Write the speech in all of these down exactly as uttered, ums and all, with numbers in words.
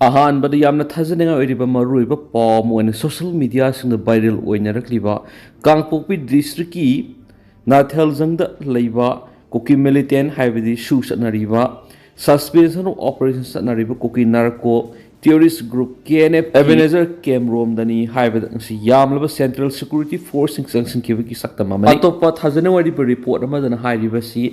ꯑꯍꯥꯟꯕꯗ ꯌꯥꯝꯅ ꯊꯥꯖꯅꯤꯡꯉꯥꯏ ꯑꯣꯏꯔꯤꯕ ꯃꯔꯨꯑꯣꯏꯕ ꯄꯥꯎ ꯑꯃ ꯑꯣꯏꯅ ꯁꯣꯁꯤꯌꯦꯜ ꯃꯤꯗꯤꯌꯥꯁꯤꯡꯗ ꯚꯥꯏꯔꯦꯜ ꯑꯣꯏꯅꯔꯛꯂꯤꯕ ꯀꯥꯡꯄꯣꯛꯄꯤ ꯗꯤꯁꯇ꯭ꯔꯤꯛꯀꯤ ꯅꯥꯊꯦꯜꯖꯪꯗ ꯂꯩꯕ ꯀꯨꯀꯤ ꯃꯤꯂꯤꯇꯦꯟ ꯍꯥꯏꯕꯗꯤ ꯁꯨ ꯆꯠꯅꯔꯤꯕ, suspension of operation ꯆꯠꯅꯔꯤꯕ Kuki narco terrorist group K N F Ebenezer ꯀꯦꯝꯔꯣꯝꯗꯅꯤ ꯍꯥꯏꯕꯗ ꯉꯁꯤ ꯌꯥꯝꯂꯕ ꯁꯦꯟꯇ꯭ꯔꯦꯜ ꯁꯦꯀ꯭ꯌꯨꯔꯤꯇꯤ ꯐꯣꯔꯁꯁꯤꯡ ꯆꯪꯁꯤꯟꯈꯤꯕꯒꯤ ꯁꯛꯇꯝ ꯑꯃꯅꯤ꯫ ꯑꯇꯣꯞꯄ ꯊꯥꯖꯅꯤꯡꯉꯥꯏ ꯑꯣꯏꯔꯤꯕ ꯔꯤꯄꯣꯔꯠ ꯑꯃꯗꯅ ꯍꯥꯏꯔꯤꯕꯁꯤ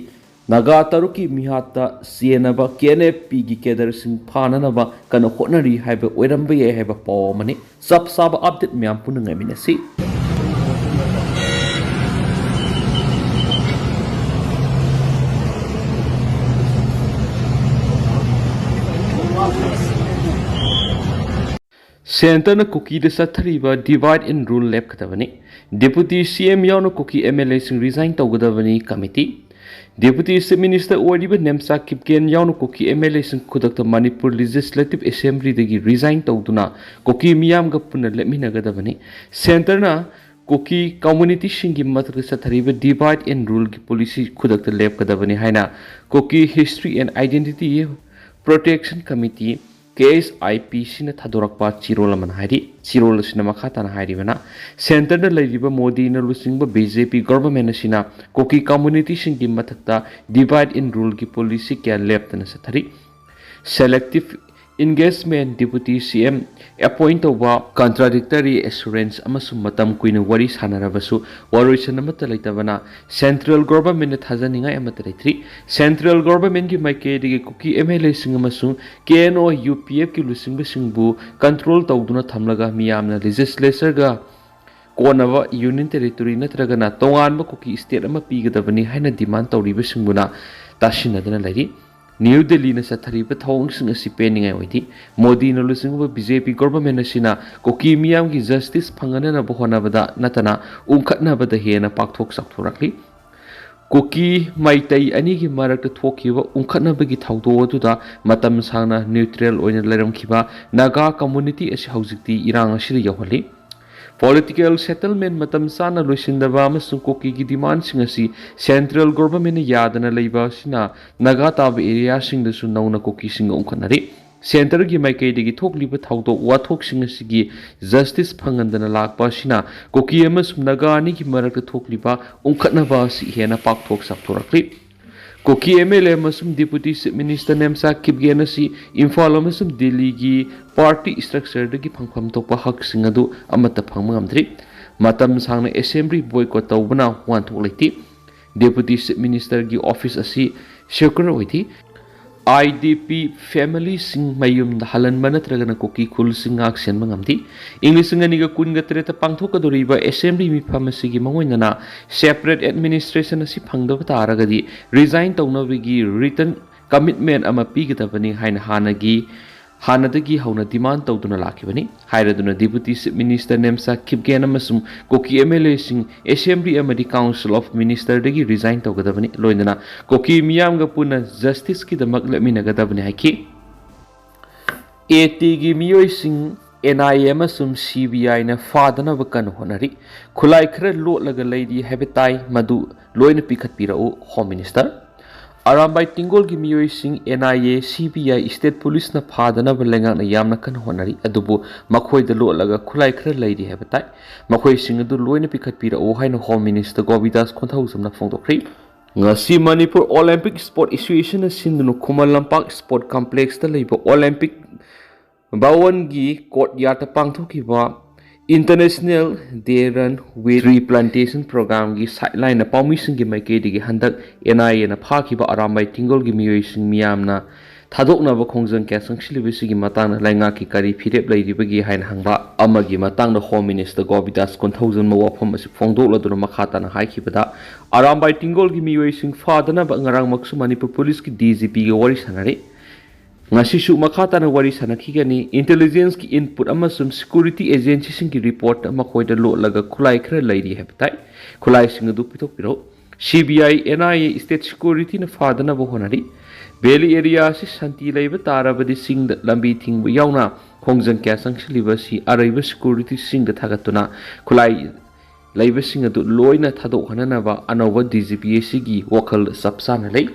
ꯅꯥꯒꯥ ꯇꯔꯨꯛꯀꯤ ꯃꯤꯍꯥꯠꯇ ꯆꯦꯟꯅꯕ ꯀꯦ ꯑꯦꯟ ꯑꯦꯐ ꯄꯤꯒꯤ ꯀꯦꯗꯔꯁꯤꯡ ꯐꯥꯅꯅꯕ ꯀꯟꯅ ꯍꯣꯠꯅꯔꯤ ꯍꯥꯏꯕ ꯑꯣꯏꯔꯝꯕ ꯌꯥꯏ ꯍꯥꯏꯕ ꯄꯥꯎ ꯑꯃꯅꯤ꯫ ꯆꯞ ꯆꯥꯕ ꯑꯞꯗꯦꯠ ꯃꯌꯥꯝ ꯄꯨꯟꯅ ꯉꯥꯏꯃꯤꯟꯅꯁꯤ꯫ ꯁꯦꯟꯇꯔꯅ ꯀꯨꯀꯤꯗ ꯆꯠꯊꯔꯤꯕ divide and rule ꯂꯦꯞꯀꯗꯕꯅꯤ꯫ ꯗꯦꯄꯨꯇꯤ ꯁꯤ ꯑꯦꯝ ꯌꯥꯎꯅ ꯀꯨꯀꯤ ꯑꯦꯝ ꯑꯦꯜ ꯑꯦꯁꯤꯡ ꯔꯤꯖꯥꯏꯟ ꯇꯧꯒꯗꯕꯅꯤ ꯀꯃꯤꯇꯤ꯫ ꯗꯦꯄꯨꯇꯤ ꯆꯤꯐ ꯃꯤꯅꯤꯁꯇꯔ ꯑꯣꯏꯔꯤꯕ ꯅꯦꯝꯆꯥ ꯀꯤꯞꯒꯦꯟ ꯌꯥꯎꯅ ꯀꯨꯀꯤ ꯑꯦꯝ ꯑꯦꯜ ꯑꯦꯁꯤꯡ ꯈꯨꯗꯛꯇ ꯃꯅꯤꯄꯨꯔ ꯂꯦꯖꯤꯁꯂꯦꯇꯤꯚ ꯑꯦꯁꯦꯝꯕ꯭ꯂꯤꯗꯒꯤ ꯔꯤꯖꯥꯏꯟ ꯇꯧꯗꯨꯅ ꯀꯨꯀꯤ ꯃꯤꯌꯥꯝꯒ ꯄꯨꯟꯅ ꯂꯦꯞꯃꯤꯟꯅꯒꯗꯕꯅꯤ꯫ ꯁꯦꯟꯇꯔꯅ ꯀꯨꯀꯤ ꯀꯝꯃꯨꯅꯤꯇꯤꯁꯤꯡꯒꯤ ꯃꯊꯛꯇ ꯆꯠꯊꯔꯤꯕ divide and ruleꯒꯤ ꯄꯣꯂꯤꯁꯤ ꯈꯨꯗꯛꯇ ꯂꯦꯞꯀꯗꯕꯅꯤ ꯍꯥꯏꯅ Kuki history and identity protection committee, K S I P ꯁꯤꯅ ꯊꯥꯗꯣꯔꯛꯄ ꯆꯦꯔꯣꯜ ꯑꯃꯅ ꯍꯥꯏꯔꯤ꯫ ꯆꯦꯔꯣꯜ ꯑꯁꯤꯅ ꯃꯈꯥ ꯇꯥꯅ ꯍꯥꯏꯔꯤꯕꯅ, ꯁꯦꯟꯇꯔꯗ ꯂꯩꯔꯤꯕ ꯃꯣꯗꯤꯅ ꯂꯨꯆꯤꯡꯕ ꯕꯤ ꯖꯦ ꯄꯤ ꯒꯣꯚꯔꯟꯃꯦꯟꯠ ꯑꯁꯤꯅ ꯀꯨꯀꯤ ꯀꯝꯃꯨꯅꯤꯇꯤꯁꯤꯡꯒꯤ ꯃꯊꯛꯇ divide and ruleꯒꯤ ꯄꯣꯂꯤꯁꯤ ꯀꯌꯥ ꯂꯦꯞꯇꯅ ꯆꯠꯊꯔꯤ꯫ Selective engagement, ꯗꯦꯄꯨꯇꯤ ꯁꯤ ꯑꯦꯝ ꯑꯦꯄꯣꯏꯟꯠ ꯇꯧꯕ, contradictory assurance ꯑꯃꯁꯨꯡ ꯃꯇꯝ ꯀꯨꯏꯅ ꯋꯥꯔꯤ ꯁꯥꯟꯅꯔꯕꯁꯨ ꯋꯥꯔꯣꯏꯁꯤꯟ ꯑꯃꯠꯇ ꯂꯩꯇꯕꯅ ꯁꯦꯟꯇ꯭ꯔꯦꯜ ꯒꯣꯚꯔꯟꯃꯦꯟꯠꯅ ꯊꯥꯖꯅꯤꯡꯉꯥꯏ ꯑꯃꯠꯇ ꯂꯩꯇ꯭ꯔꯤ꯫ ꯁꯦꯟꯇ꯭ꯔꯦꯜ ꯒꯣꯚꯔꯟꯃꯦꯟꯠꯀꯤ ꯃꯥꯏꯀꯩꯗꯒꯤ ꯀꯨꯀꯤ ꯑꯦꯝ ꯑꯦꯜ ꯑꯦꯁꯤꯡ ꯑꯃꯁꯨꯡ ꯀꯦ ꯑꯦꯟ ꯑꯣ ꯌꯨ ꯄꯤ ꯑꯦꯐꯀꯤ ꯂꯨꯆꯤꯡꯕꯁꯤꯡꯕꯨ ꯀꯟꯇ꯭ꯔꯣꯜ ꯇꯧꯗꯨꯅ ꯊꯝꯂꯒ ꯃꯤꯌꯥꯝꯅ ꯂꯦꯖꯤꯁꯂꯦꯆꯔꯒ ꯀꯣꯟꯅꯕ ꯌꯨꯅꯤꯌꯟ ꯇꯦꯔꯤꯇꯣꯔꯤ ꯅꯠꯇ꯭ꯔꯒꯅ ꯇꯣꯉꯥꯟꯕ ꯀꯨꯀꯤ ꯁ꯭ꯇꯦꯠ ꯑꯃ ꯄꯤꯒꯗꯕꯅꯤ ꯍꯥꯏꯅ ꯗꯤꯃꯥꯟ ꯇꯧꯔꯤꯕꯁꯤꯡꯗꯨꯅ ꯇꯥꯁꯤꯟꯅꯗꯅ ꯂꯩꯔꯤ꯫ ꯅ꯭ꯌꯨ ꯗꯦꯜꯂꯤꯅ ꯆꯠꯊꯔꯤꯕ ꯊꯧꯑꯣꯡꯁꯤꯡ ꯑꯁꯤ ꯄꯦꯟꯅꯤꯡꯉꯥꯏ ꯑꯣꯏꯗꯦ꯫ ꯃꯣꯗꯤꯅ ꯂꯨꯆꯤꯡꯕ ꯕꯤ ꯖꯦ ꯄꯤ ꯒꯣꯚꯔꯟꯃꯦꯟꯠ ꯑꯁꯤꯅ ꯀꯨꯀꯤ ꯃꯤꯌꯥꯝꯒꯤ ꯖꯁꯇꯤꯁ ꯐꯪꯍꯟꯅꯕ ꯍꯣꯠꯅꯕꯗ ꯅꯠꯇꯅ ꯎꯪꯈꯠꯅꯕꯗ ꯍꯦꯟꯅ ꯄꯥꯛꯊꯣꯛ ꯆꯥꯎꯊꯣꯔꯛꯂꯤ꯫ ꯀꯨꯀꯤ ꯃꯩꯇꯩ ꯑꯅꯤꯒꯤ ꯃꯔꯛꯇ ꯊꯣꯛꯈꯤꯕ ꯎꯪꯈꯠꯅꯕꯒꯤ ꯊꯧꯗꯣꯛ ꯑꯗꯨꯗ ꯃꯇꯝ ꯁꯥꯡꯅ ꯅ꯭ꯌꯨꯇ꯭ꯔꯦꯜ ꯑꯣꯏꯅ ꯂꯩꯔꯝꯈꯤꯕ ꯅꯥꯒꯥ ꯀꯝꯃꯨꯅꯤꯇꯤ ꯑꯁꯤ ꯍꯧꯖꯤꯛꯇꯤ ꯏꯔꯥꯡ ꯑꯁꯤꯗ ꯌꯥꯎꯍꯜꯂꯤ꯫ ꯄꯣꯂꯤꯇꯤꯀꯦꯜ ꯁꯦꯇꯜꯃꯦꯟꯠ ꯃꯇꯝ ꯆꯥꯅ ꯂꯣꯏꯁꯤꯟꯗꯕ ꯑꯃꯁꯨꯡ ꯀꯨꯀꯤꯒꯤ ꯗꯤꯃꯥꯟꯁꯤꯡ ꯑꯁꯤ ꯁꯦꯟꯇ꯭ꯔꯦꯜ ꯒꯣꯚꯔꯟꯃꯦꯟꯠꯅ ꯌꯥꯗꯅ ꯂꯩꯕ ꯑꯁꯤꯅ ꯅꯥꯒꯥ ꯇꯥꯕ ꯑꯦꯔꯤꯌꯥꯁꯤꯡꯗꯁꯨ ꯅꯧꯅ ꯀꯨꯀꯤꯁꯤꯡꯒ ꯎꯪꯈꯠꯅꯔꯤ꯫ ꯁꯦꯟꯇꯔꯒꯤ ꯃꯥꯏꯀꯩꯗꯒꯤ ꯊꯣꯛꯂꯤꯕ ꯊꯧꯗꯣꯛ ꯋꯥꯊꯣꯛꯁꯤꯡ ꯑꯁꯤꯒꯤ ꯖꯁꯇꯤꯁ ꯐꯪꯍꯟꯗꯅ ꯂꯥꯛꯄ ꯑꯁꯤꯅ ꯀꯨꯀꯤ ꯑꯃꯁꯨꯡ ꯅꯥꯒꯥ ꯑꯅꯤꯒꯤ ꯃꯔꯛꯇ ꯊꯣꯛꯂꯤꯕ ꯎꯪꯈꯠꯅꯕ ꯑꯁꯤ ꯍꯦꯟꯅ ꯄꯥꯛꯊꯣꯛ ꯆꯥꯎꯊꯣꯔꯛꯂꯤ꯫ ꯀꯨꯀꯤ ꯑꯦꯝ ꯑꯦꯜ ꯑꯦ ꯑꯃꯁꯨꯡ deputy chief minister Nemcha Kipgen ꯑꯁꯤ ꯏꯝꯐꯥꯜ ꯑꯃꯁꯨꯡ ꯗꯤꯜꯂꯤꯒꯤ ꯄꯥꯔꯇꯤ ꯁ꯭ꯇ꯭ꯔꯛꯆꯔꯗꯒꯤ ꯐꯪꯐꯝ ꯊꯣꯛꯄ ꯍꯛꯁꯤꯡ ꯑꯗꯨ ꯑꯃꯠꯇ ꯐꯪꯕ ꯉꯝꯗ꯭ꯔꯤ꯫ ꯃꯇꯝ ꯁꯥꯡꯅ ꯑꯦꯁꯦꯝꯕ꯭ꯂꯤ ꯕꯣꯏꯀꯣꯠ ꯇꯧꯕꯅ ꯋꯥꯍꯟꯊꯣꯛ ꯂꯩꯇꯦ꯫ ꯗꯦꯄꯨꯇꯤ ꯆꯤꯐ ꯃꯤꯅꯤꯁꯇꯔꯒꯤ ꯑꯣꯐꯤꯁ ꯑꯁꯤ ꯁꯦꯀ꯭ꯌꯨꯔ ꯑꯣꯏꯗꯦ꯫ ꯑꯥꯏ ꯗꯤ ꯄꯤ ꯐꯦꯃꯤꯂꯤꯁꯤꯡ ꯃꯌꯨꯝꯗ ꯍꯜꯍꯟꯕ ꯅꯠꯇ꯭ꯔꯒꯅ ꯀꯨꯀꯤ ꯈꯨꯜꯁꯤꯡ ꯉꯥꯛ ꯁꯦꯟꯕ ꯉꯝꯗꯦ꯫ ꯏꯪ ꯂꯤꯁꯤꯡ ꯑꯅꯤꯒ ꯀꯨꯟꯒ ꯇꯔꯦꯠꯇ ꯄꯥꯡꯊꯣꯛꯀꯗꯧꯔꯤꯕ ꯑꯦꯁꯦꯝꯕ꯭ꯂꯤ ꯃꯤꯐꯝ ꯑꯁꯤꯒꯤ ꯃꯥꯡꯑꯣꯏꯅꯅ ꯁꯦꯄꯔꯦꯠ ꯑꯦꯗꯃꯤꯅꯤꯁꯇ꯭ꯔꯦꯁꯟ ꯑꯁꯤ ꯐꯪꯗꯕ ꯇꯥꯔꯒꯗꯤ ꯔꯤꯖꯥꯏꯟ ꯇꯧꯅꯕꯒꯤ ꯔꯤꯇꯟ ꯀꯃꯤꯠꯃꯦꯟ ꯑꯃ ꯄꯤꯒꯗꯕꯅꯤ ꯍꯥꯏꯅ ꯍꯥꯟꯅꯒꯤ ꯍꯥꯟꯅꯗꯒꯤ ꯍꯧꯅ ꯗꯤꯃꯥꯟ ꯇꯧꯗꯨꯅ ꯂꯥꯛꯈꯤꯕꯅꯤ꯫ ꯍꯥꯏꯔꯗꯨꯅ deputy chief minister Nemcha Kipgen ꯑꯃꯁꯨꯡ ꯀꯨꯀꯤ ꯑꯦꯝ ꯑꯦꯜ ꯑꯦꯁꯤꯡ ꯑꯦꯁꯦꯝꯕ꯭ꯂꯤ ꯑꯃꯗꯤ ꯀꯥꯎꯟꯁꯤꯜ ꯑꯣꯐ ꯃꯤꯅꯤꯁꯇꯔꯗꯒꯤ ꯔꯤꯖꯥꯏꯟ ꯇꯧꯒꯗꯕꯅꯤ, ꯂꯣꯏꯅꯅ ꯀꯨꯀꯤ ꯃꯤꯌꯥꯝꯒ ꯄꯨꯟꯅ ꯖꯁꯇꯤꯁꯀꯤꯗꯃꯛ ꯂꯦꯞꯃꯤꯟꯅꯒꯗꯕꯅꯤ ꯍꯥꯏꯈꯤ꯫ ꯑꯦ ꯇꯤꯒꯤ ꯃꯤꯑꯣꯏꯁꯤꯡ ꯑꯦꯟ ꯑꯥꯏ ꯑꯦ ꯑꯃꯁꯨꯡ ꯁꯤ ꯕꯤ ꯑꯥꯏꯅ ꯐꯥꯗꯅꯕ ꯀꯟꯅ ꯍꯣꯠꯅꯔꯤ꯫ ꯈꯨꯠꯂꯥꯏ ꯈꯔ ꯂꯣꯠꯂꯒ ꯂꯩꯔꯤ ꯍꯥꯏꯕ ꯇꯥꯏ, ꯃꯗꯨ ꯂꯣꯏꯅ ꯄꯤꯈꯠꯄꯤꯔꯛꯎ, ꯍꯣꯝ ꯃꯤꯅꯤꯁꯇꯔ꯫ ꯑꯔꯥꯝꯕꯥꯏ ꯇꯤꯡꯒꯣꯜꯒꯤ ꯃꯤꯑꯣꯏꯁꯤꯡ ꯑꯦꯟ ꯑꯥꯏ ꯑꯦ, ꯁꯤ ꯕꯤ ꯑꯥꯏ, ꯁ꯭ꯇꯦꯠ ꯄꯨꯂꯤꯁꯅ ꯐꯥꯗꯅꯕ ꯂꯩꯉꯥꯛꯅ ꯌꯥꯝꯅ ꯀꯟꯅ ꯍꯣꯠꯅꯔꯤ, ꯑꯗꯨꯕꯨ ꯃꯈꯣꯏꯗ ꯂꯣꯠꯂꯒ ꯈꯨꯠꯂꯥꯏ ꯈꯔ ꯂꯩꯔꯤ ꯍꯥꯏꯕ ꯇꯥꯏ꯫ ꯃꯈꯣꯏꯁꯤꯡ ꯑꯗꯨ ꯂꯣꯏꯅ ꯄꯤꯈꯠꯄꯤꯔꯛꯎ ꯍꯥꯏꯅ ꯍꯣꯝ ꯃꯤꯅꯤꯁꯇꯔ ꯒꯣꯕꯤꯗꯥꯁ ꯀꯣꯟꯊꯧꯖꯝꯅ ꯐꯣꯡꯗꯣꯛꯈ꯭ꯔꯤ꯫ ꯉꯁꯤ ꯃꯅꯤꯄꯨꯔ ꯑꯣꯂꯦꯝꯄꯤꯛ ꯁ꯭ꯄꯣꯔꯠ ꯑꯦꯁꯣꯁꯤꯌꯦꯁꯟꯅ ꯁꯤꯟꯗꯨꯅ ꯈꯨꯃꯟ ꯂꯝꯄꯥꯛ ꯁ꯭ꯄꯣꯔꯠ ꯀꯝꯄ꯭ꯂꯦꯛꯁꯇ ꯂꯩꯕ ꯑꯣꯂꯦꯝꯄꯤꯛ ꯚꯋꯟꯒꯤ ꯀꯣꯔꯠꯌꯥꯔꯗꯇ ꯄꯥꯡꯊꯣꯛꯈꯤꯕ International Day Run with Tree Plantation Programꯒꯤ ꯁꯥꯏꯠꯂꯥꯏꯟꯗ ꯄꯥꯎꯃꯤꯁꯤꯡꯒꯤ ꯃꯥꯏꯀꯩꯗꯒꯤ ꯍꯟꯗꯛ ꯑꯦꯟ ꯑꯥꯏ ꯑꯦꯅ ꯐꯥꯈꯤꯕ ꯑꯔꯥꯝꯕꯥꯏ ꯇꯤꯡꯒꯣꯜꯒꯤ ꯃꯤꯑꯣꯏꯁꯤꯡ ꯃꯤꯌꯥꯝꯅ ꯊꯥꯗꯣꯛꯅꯕ ꯈꯣꯡꯖꯪ ꯀꯌꯥ ꯆꯪꯁꯤꯜꯂꯤꯕꯁꯤꯒꯤ ꯃꯇꯥꯡꯗ ꯂꯩꯉꯥꯛꯀꯤ ꯀꯔꯤ ꯐꯤꯔꯦꯞ ꯂꯩꯔꯤꯕꯒꯦ ꯍꯥꯏꯅ ꯍꯪꯕ ꯑꯃꯒꯤ ꯃꯇꯥꯡꯗ ꯍꯣꯝ ꯃꯤꯅꯤꯁꯇꯔ ꯒꯣꯕꯤꯗꯥꯁ ꯀꯣꯟꯊꯧꯖꯝꯅ ꯋꯥꯐꯝ ꯑꯁꯤ ꯐꯣꯡꯗꯣꯛꯂꯗꯨꯅ ꯃꯈꯥ ꯇꯥꯅ ꯍꯥꯏꯈꯤꯕꯗ, ꯑꯔꯥꯝꯕꯥꯏ ꯇꯤꯡꯒꯣꯜꯒꯤ ꯃꯤꯑꯣꯏꯁꯤꯡ ꯐꯥꯗꯅꯕ ꯉꯔꯥꯡꯃꯛꯁꯨ ꯃꯅꯤꯄꯨꯔ ꯄꯨꯂꯤꯁꯀꯤ ꯗꯤ ꯖꯤ ꯄꯤꯒ ꯋꯥꯔꯤ ꯁꯥꯟꯅꯔꯦ꯫ ꯉꯁꯤꯁꯨ ꯃꯈꯥ ꯇꯥꯅ ꯋꯥꯔꯤ ꯁꯥꯟꯅꯈꯤꯒꯅꯤ꯫ ꯏꯟꯇꯦꯂꯤꯖꯦꯟꯁꯀꯤ ꯏꯟꯄꯨꯠ ꯑꯃꯁꯨꯡ ꯁꯦꯀ꯭ꯌꯨꯔꯤꯇꯤ ꯑꯦꯖꯦꯟꯁꯤꯁꯤꯡꯒꯤ ꯔꯤꯄꯣꯔꯠꯇ ꯃꯈꯣꯏꯗ ꯂꯣꯠꯂꯒ ꯈꯨꯠꯂꯥꯏ ꯈꯔ ꯂꯩꯔꯤ ꯍꯥꯏꯕ ꯇꯥꯏ꯫ ꯈꯨꯠꯂꯥꯏꯁꯤꯡ ꯑꯗꯨ ꯄꯤꯊꯣꯛꯄꯤꯔꯛꯎ꯫ C B I, N I A, state ꯁꯦꯀ꯭ꯌꯨꯔꯤꯇꯤꯅ ꯐꯥꯗꯅꯕ ꯍꯣꯠꯅꯔꯤ꯫ ꯚꯦꯂꯤ ꯑꯦꯔꯤꯌꯥ ꯑꯁꯤ ꯁꯥꯟꯇꯤ ꯂꯩꯕ ꯇꯥꯔꯕꯗꯤ ꯆꯤꯡꯗ ꯂꯝꯕꯤ ꯊꯤꯡꯕ ꯌꯥꯎꯅ ꯈꯣꯡꯖꯪ ꯀꯌꯥ ꯆꯪꯁꯤꯜꯂꯤꯕ ꯑꯁꯤ ꯑꯔꯩꯕ ꯁꯦꯀ꯭ꯌꯨꯔꯤꯇꯤꯁꯤꯡꯗ ꯊꯥꯒꯠꯇꯨꯅ ꯈꯨꯠꯂꯥꯏ ꯂꯩꯕꯁꯤꯡ ꯑꯗꯨ ꯂꯣꯏꯅ ꯊꯥꯗꯣꯛꯍꯟꯅꯅꯕ ꯑꯅꯧꯕ ꯗꯤ ꯖꯤ ꯄꯤ ꯑꯁꯤꯒꯤ ꯋꯥꯈꯜ ꯆꯞ ꯆꯥꯅ ꯂꯩ꯫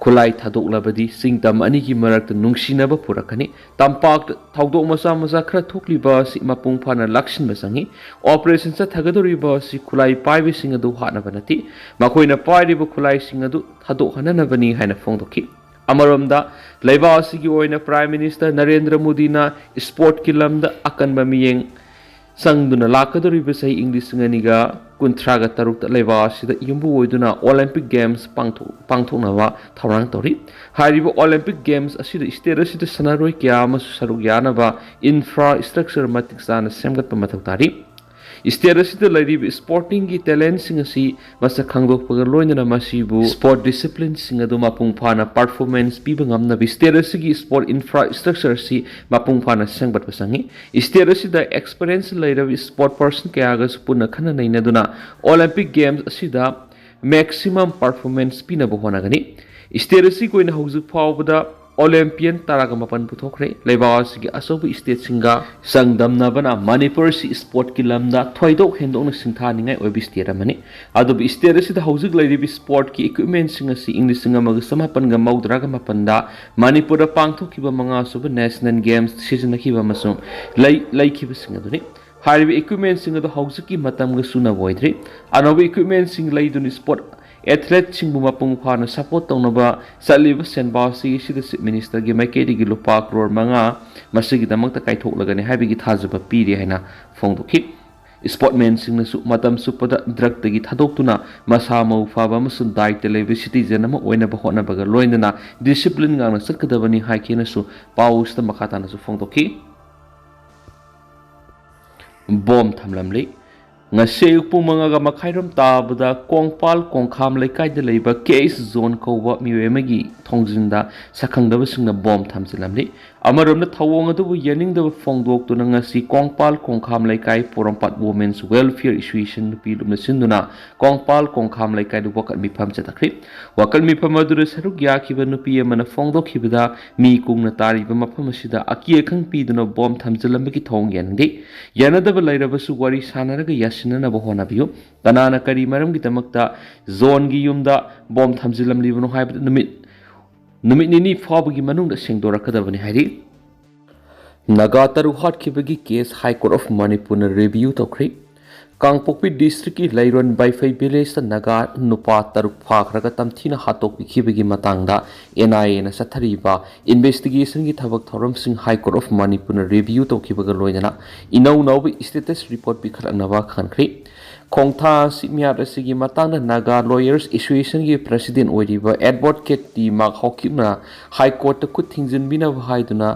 ꯈꯨꯠꯂꯥꯏ ꯊꯥꯗꯣꯛꯂꯕꯗꯤ ꯆꯤꯡ ꯇꯝ ꯑꯅꯤꯒꯤ ꯃꯔꯛꯇ ꯅꯨꯡꯁꯤꯅꯕ ꯄꯨꯔꯛꯀꯅꯤ꯫ ꯇꯝꯄꯥꯛꯇ ꯊꯧꯗꯣꯛ ꯃꯆꯥ ꯃꯆꯥ ꯈꯔ ꯊꯣꯛꯂꯤꯕ ꯑꯁꯤ ꯃꯄꯨꯡ ꯐꯥꯅ ꯂꯥꯛꯁꯤꯟꯕ ꯆꯪꯏ꯫ ꯑꯣꯄꯔꯦꯁꯟ ꯆꯠꯊꯒꯗꯧꯔꯤꯕ ꯑꯁꯤ ꯈꯨꯠꯂꯥꯏ ꯄꯥꯏꯕꯁꯤꯡ ꯑꯗꯨ ꯍꯥꯠꯅꯕ ꯅꯠꯇꯦ, ꯃꯈꯣꯏꯅ ꯄꯥꯏꯔꯤꯕ ꯈꯨꯠꯂꯥꯏꯁꯤꯡ ꯑꯗꯨ ꯊꯥꯗꯣꯛꯍꯟꯅꯅꯕꯅꯤ ꯍꯥꯏꯅ ꯐꯣꯡꯗꯣꯛꯈꯤ꯫ ꯑꯃꯔꯣꯝꯗ, ꯂꯩꯕꯥꯛ ꯑꯁꯤꯒꯤ ꯑꯣꯏꯅ ꯄ꯭ꯔꯥꯏꯝ ꯃꯤꯅꯤꯁꯇꯔ ꯅꯔꯦꯟꯗ꯭ꯔ ꯃꯣꯗꯤꯅ ꯏꯁꯄꯣꯔꯠꯀꯤ ꯂꯝꯗ ꯑꯀꯟꯕ ꯃꯤꯠꯌꯦꯡ ꯆꯪꯗꯨꯅ ꯂꯥꯛꯀꯗꯧꯔꯤꯕ ꯆꯍꯤ ꯏꯪ ꯂꯤꯁꯤꯡ ꯑꯅꯤꯒ ꯀꯨꯟꯊ꯭ꯔꯥꯒ ꯇꯔꯨꯛꯇ ꯂꯩꯕꯥꯛ ꯑꯁꯤꯗ ꯌꯨꯝꯕꯨ ꯑꯣꯏꯗꯨꯅ ꯑꯣꯂꯦꯝꯄꯤꯛ ꯒꯦꯝꯁ ꯄꯥꯡꯊꯣꯛ-, ꯄꯥꯡꯊꯣꯛꯅꯕ ꯊꯧꯔꯥꯡ ꯇꯧꯔꯤ꯫ ꯍꯥꯏꯔꯤꯕ ꯑꯣꯂꯦꯝꯄꯤꯛ ꯒꯦꯝꯁ ꯑꯁꯤꯗ ꯁ꯭ꯇꯦꯠ ꯑꯁꯤꯗ ꯁꯥꯟꯅꯔꯣꯏ ꯀꯌꯥ ꯑꯃꯁꯨ ꯁꯔꯨꯛ ꯌꯥꯅꯕ ꯏꯟꯐ꯭ꯔꯥ ꯁ꯭ꯇ꯭ꯔꯛꯆꯔ ꯃꯇꯤꯛ ꯆꯥꯅ ꯁꯦꯝꯒꯠꯄ ꯃꯊꯧ ꯇꯥꯔꯤ꯫ ꯁ꯭ꯇꯦꯠ ꯑꯁꯤꯗ ꯂꯩꯔꯤꯕ ꯁ꯭ꯄꯣꯔꯇꯤꯡꯒꯤ ꯇꯦꯂꯦꯟꯠꯁꯤꯡ ꯑꯁꯤ ꯃꯁꯛ ꯈꯪꯗꯣꯛꯄꯒ ꯂꯣꯏꯅꯅ ꯃꯁꯤꯕꯨ ꯁ꯭ꯄꯣꯔꯠ ꯗꯤꯁꯤꯄ꯭ꯂꯤꯟꯁꯤꯡ ꯑꯗꯨ ꯃꯄꯨꯡ ꯐꯥꯅ ꯄꯔꯐꯣꯔꯃꯦꯟꯁ ꯄꯤꯕ ꯉꯝꯅꯕ ꯁ꯭ꯇꯦꯠ ꯑꯁꯤꯒꯤ ꯁ꯭ꯄꯣꯔꯠ ꯏꯟꯐ꯭ꯔꯥ ꯁ꯭ꯇ꯭ꯔꯛꯆꯔ ꯑꯁꯤ ꯃꯄꯨꯡ ꯐꯥꯅ ꯁꯦꯝꯒꯠꯄ ꯆꯪꯏ꯫ ꯁ꯭ꯇꯦꯠ ꯑꯁꯤꯗ ꯑꯦꯛꯁꯄꯔꯤꯌꯦꯟꯁ ꯂꯩꯔꯕ ꯁ꯭ꯄꯣꯔꯠ ꯄꯔꯁꯟ ꯀꯌꯥꯒꯁꯨ ꯄꯨꯟꯅ ꯈꯟꯅ ꯅꯩꯅꯗꯨꯅ ꯑꯣꯂꯦꯝꯄꯤꯛ ꯒꯦꯝꯁ ꯑꯁꯤꯗ ꯃꯦꯛꯁꯤꯃꯝ ꯄꯔꯐꯣꯔꯃꯦꯟꯁ ꯄꯤꯅꯕ ꯍꯣꯠꯅꯒꯅꯤ꯫ ꯁ꯭ꯇꯦꯠ ꯑꯁꯤꯒꯤ ꯑꯣꯏꯅ ꯍꯧꯖꯤꯛ ꯐꯥꯎꯕꯗ ꯑꯣꯂꯦꯝꯄꯤꯌꯟ ꯇꯔꯥꯒ ꯃꯥꯄꯟ ꯄꯨꯊꯣꯛꯈ꯭ꯔꯦ꯫ ꯂꯩꯕꯥꯛ ꯑꯁꯤꯒꯤ ꯑꯆꯧꯕ ꯁ꯭ꯇꯦꯠꯁꯤꯡꯒ ꯆꯥꯡꯗꯝꯅꯕꯅ ꯃꯅꯤꯄꯨꯔ ꯑꯁꯤ ꯁ꯭ꯄꯣꯔꯠꯀꯤ ꯂꯝꯗ ꯊꯣꯏꯗꯣꯛ ꯍꯦꯟꯗꯣꯛꯅ ꯁꯤꯡꯊꯥꯅꯤꯡꯉꯥꯏ ꯑꯣꯏꯕ ꯁ꯭ꯇꯦꯠ ꯑꯃꯅꯤ꯫ ꯑꯗꯨꯕꯨ ꯁ꯭ꯇꯦꯠ ꯑꯁꯤꯗ ꯍꯧꯖꯤꯛ ꯂꯩꯔꯤꯕ ꯁ꯭ꯄꯣꯔꯠꯀꯤ ꯏꯀ꯭ꯋꯤꯞꯃꯦꯟꯁꯤꯡ ꯑꯁꯤ ꯏꯪ ꯂꯤꯁꯤꯡ ꯑꯃꯒ ꯆꯃꯥꯄꯟꯒ ꯃꯧꯗ꯭ꯔꯥꯒ ꯃꯥꯄꯟꯗ ꯃꯅꯤꯄꯨꯔꯗ ꯄꯥꯡꯊꯣꯛꯈꯤꯕ ꯃꯉꯥꯁꯨꯕ ꯅꯦꯁꯅꯦꯜ ꯒꯦꯝꯁ ꯁꯤꯖꯤꯟꯅꯈꯤꯕ ꯑꯃꯁꯨꯡ ꯂꯩ-, ꯂꯩꯈꯤꯕꯁꯤꯡ ꯑꯗꯨꯅꯤ꯫ ꯍꯥꯏꯔꯤꯕ ꯏꯀ꯭ꯋꯤꯞꯃꯦꯟꯁꯤꯡ ꯑꯗꯨ ꯍꯧꯖꯤꯛꯀꯤ ꯃꯇꯝꯒ ꯆꯨꯅꯕ ꯑꯣꯏꯗ꯭ꯔꯤ꯫ ꯑꯅꯧꯕ ꯏꯀ꯭ꯋꯤꯞꯃꯦꯟꯁꯤꯡ ꯂꯩꯗꯨꯅ ꯁ꯭ꯄꯣꯔꯠ ꯑꯦꯊꯂꯦꯠꯁꯤꯡꯕꯨ ꯃꯄꯨꯡ ꯐꯥꯅ ꯁꯄꯣꯔꯠ ꯇꯧꯅꯕ ꯆꯠꯂꯤꯕ ꯁꯦꯟꯕꯥꯁꯤ ꯑꯁꯤꯗ ꯆꯤꯐ ꯃꯤꯅꯤꯁꯇꯔꯒꯤ ꯃꯥꯏꯀꯩꯗꯒꯤ ꯂꯨꯄꯥ ꯀ꯭ꯔꯣꯔ ꯃꯉꯥ ꯃꯁꯤꯒꯤꯗꯃꯛꯇ ꯀꯥꯏꯊꯣꯛꯂꯒꯅꯤ ꯍꯥꯏꯕꯒꯤ ꯊꯥꯖꯕ ꯄꯤꯔꯤ ꯍꯥꯏꯅ ꯐꯣꯡꯗꯣꯛꯈꯤ꯫ ꯁ꯭ꯄꯣꯔꯠꯃꯦꯟꯁꯤꯡꯅꯁꯨ ꯃꯇꯝ ꯆꯨꯞꯄꯗ ꯗ꯭ꯔꯒꯇꯒꯤ ꯊꯥꯗꯣꯛꯇꯨꯅ ꯃꯁꯥ ꯃꯎ ꯐꯕ ꯑꯃꯁꯨꯡ ꯗꯥꯏꯠꯇ ꯂꯩꯕ ꯁꯤꯇꯤꯖꯟ ꯑꯃ ꯑꯣꯏꯅꯕ ꯍꯣꯠꯅꯕꯒ ꯂꯣꯏꯅꯅ ꯗꯤꯁꯤꯄ꯭ꯂꯤꯟ ꯉꯥꯛꯅ ꯆꯠꯀꯗꯕꯅꯤ ꯍꯥꯏꯈꯤꯅꯁꯨ ꯄꯥꯎ ꯑꯁꯤꯗ ꯃꯈꯥ ꯇꯥꯅꯁꯨ ꯐꯣꯡꯗꯣꯛꯈꯤ꯫ ꯕꯣꯝ ꯊꯝꯂꯝꯂꯤ꯫ ꯉꯁꯤ ꯑꯌꯨꯛ ꯄꯨꯡ ꯃꯉꯥꯒ ꯃꯈꯥꯏꯔꯣꯝ ꯇꯥꯕꯗ ꯀꯣꯡꯄꯥꯜ ꯀꯣꯡꯈꯥꯝ ꯂꯩꯀꯥꯏꯗ ꯂꯩꯕ ꯀꯦ ꯑꯩꯁ ꯖꯣꯟ ꯀꯧꯕ ꯃꯤꯑꯣꯏ ꯑꯃꯒꯤ ꯊꯣꯡꯖꯤꯟꯗ ꯁꯛꯈꯪꯗꯕꯁꯤꯡꯅ ꯕꯣꯝ ꯊꯝꯖꯤꯜꯂꯝꯂꯤ꯫ ꯑꯃꯔꯣꯝꯗ ꯊꯧꯑꯣꯡ ꯑꯗꯨꯕꯨ ꯌꯥꯅꯤꯡꯗꯕ ꯐꯣꯡꯗꯣꯛꯇꯨꯅ ꯉꯁꯤ ꯀꯣꯡꯄꯥꯜ ꯀꯣꯡꯈꯥꯝ ꯂꯩꯀꯥꯏ ꯄꯣꯔꯣꯝꯄꯥꯠ ꯋꯨꯃꯦꯟꯁ ꯋꯦꯜꯐꯤꯌꯔ ꯑꯦꯁꯣꯁꯤꯌꯦꯁꯟ ꯅꯨꯄꯤ ꯂꯨꯞꯅ ꯁꯤꯟꯗꯨꯅ ꯀꯣꯡꯄꯥꯜ ꯀꯣꯡꯈꯥꯝ ꯂꯩꯀꯥꯏꯗ ꯋꯥꯀꯠ ꯃꯤꯐꯝ ꯆꯠꯊꯈ꯭ꯔꯤ꯫ ꯋꯥꯀꯠ ꯃꯤꯐꯝ ꯑꯗꯨꯗ ꯁꯔꯨꯛ ꯌꯥꯈꯤꯕ ꯅꯨꯄꯤ ꯑꯃꯅ ꯐꯣꯡꯗꯣꯛꯈꯤꯕꯗ ꯃꯤ ꯀꯨꯡꯅ ꯇꯥꯔꯤꯕ ꯃꯐꯝ ꯑꯁꯤꯗ ꯑꯀꯤ ꯑꯈꯪ ꯄꯤꯗꯨꯅ ꯕꯣꯝ ꯊꯝꯖꯤꯜꯂꯝꯕꯒꯤ ꯊꯧꯑꯣꯡ ꯌꯥꯅꯤꯡꯗꯦ꯫ ꯌꯥꯅꯗꯕ ꯂꯩꯔꯕꯁꯨ ꯋꯥꯔꯤ ꯁꯥꯟꯅꯔꯒ ꯌꯥꯁꯤꯟꯅꯅꯕ ꯍꯣꯠꯅꯕꯤꯌꯨ꯫ ꯀꯅꯥꯅ ꯀꯔꯤ ꯃꯔꯝꯒꯤꯗꯃꯛꯇ ꯖꯣꯟꯒꯤ ꯌꯨꯝꯗ ꯕꯣꯝ ꯊꯝꯖꯤꯜꯂꯝꯂꯤꯕꯅꯣ ꯍꯥꯏꯕꯗꯨ ꯅꯨꯃꯤꯠ ꯅꯨꯃꯤꯠ ꯅꯤꯅꯤ ꯐꯥꯎꯕꯒꯤ ꯃꯅꯨꯡꯗ ꯁꯦꯡꯗꯣꯔꯛꯀꯗꯕꯅꯤ ꯍꯥꯏꯔꯤ꯫ ꯅꯥꯒꯥ ꯇꯔꯨꯛ ꯍꯥꯠꯈꯤꯕꯒꯤ ꯀꯦꯁ ꯍꯥꯏ ꯀꯣꯔꯠ ꯑꯣꯐ ꯃꯅꯤꯄꯨꯔꯅ ꯔꯤꯚꯤꯌꯨ ꯇꯧꯈ꯭ꯔꯦ꯫ ꯀꯥꯡꯄꯣꯛꯄꯤ ꯗꯤꯁꯇ꯭ꯔꯤꯛꯀꯤ ꯂꯩꯔꯣꯟ ꯕꯥꯏꯐꯩ ꯚꯤꯂꯦꯖꯇ ꯅꯥꯒꯥ ꯅꯨꯄꯥ ꯇꯔꯨꯛ ꯐꯥꯈ꯭ꯔꯒ ꯇꯝꯊꯤꯅ ꯍꯥꯠꯇꯣꯛꯄꯤꯈꯤꯕꯒꯤ ꯃꯇꯥꯡꯗ ꯑꯦꯟ ꯑꯥꯏ ꯑꯦꯅ ꯆꯠꯊꯔꯤꯕ ꯏꯟꯚꯦꯁꯇꯤꯒꯦꯁꯟꯒꯤ ꯊꯕꯛ ꯊꯧꯔꯝꯁꯤꯡ ꯍꯥꯏ ꯀꯣꯔꯠ ꯑꯣꯐ ꯃꯅꯤꯄꯨꯔꯅ ꯔꯤꯚꯤꯌꯨ ꯇꯧꯈꯤꯕꯒ ꯂꯣꯏꯅꯅ ꯏꯅꯧ ꯅꯧꯕ ꯁ꯭ꯇꯦꯇꯁ ꯔꯤꯄꯣꯔꯠ ꯄꯤꯈꯠꯂꯛꯅꯕ ꯈꯟꯈ꯭ꯔꯦ꯫ ꯈꯣꯡꯊꯥꯡ ꯑꯁꯤ, ꯃꯤꯍꯥꯠ ꯑꯁꯤꯒꯤ ꯃꯇꯥꯡꯗ ꯅꯥꯒꯥ ꯂꯣꯌꯔꯁ ꯑꯦꯁꯣꯁꯤꯌꯦꯁꯟꯒꯤ ꯄ꯭ꯔꯁꯤꯗꯦꯟ ꯑꯣꯏꯔꯤꯕ ꯑꯦꯗꯚꯣꯀꯦꯠ ꯇꯤ ꯃꯥꯔꯛ ꯍꯥꯎꯀꯤꯞꯅ ꯍꯥꯏ ꯀꯣꯔꯠꯇ ꯈꯨꯠ ꯊꯤꯡꯖꯤꯟꯕꯤꯅꯕ ꯍꯥꯏꯗꯨꯅ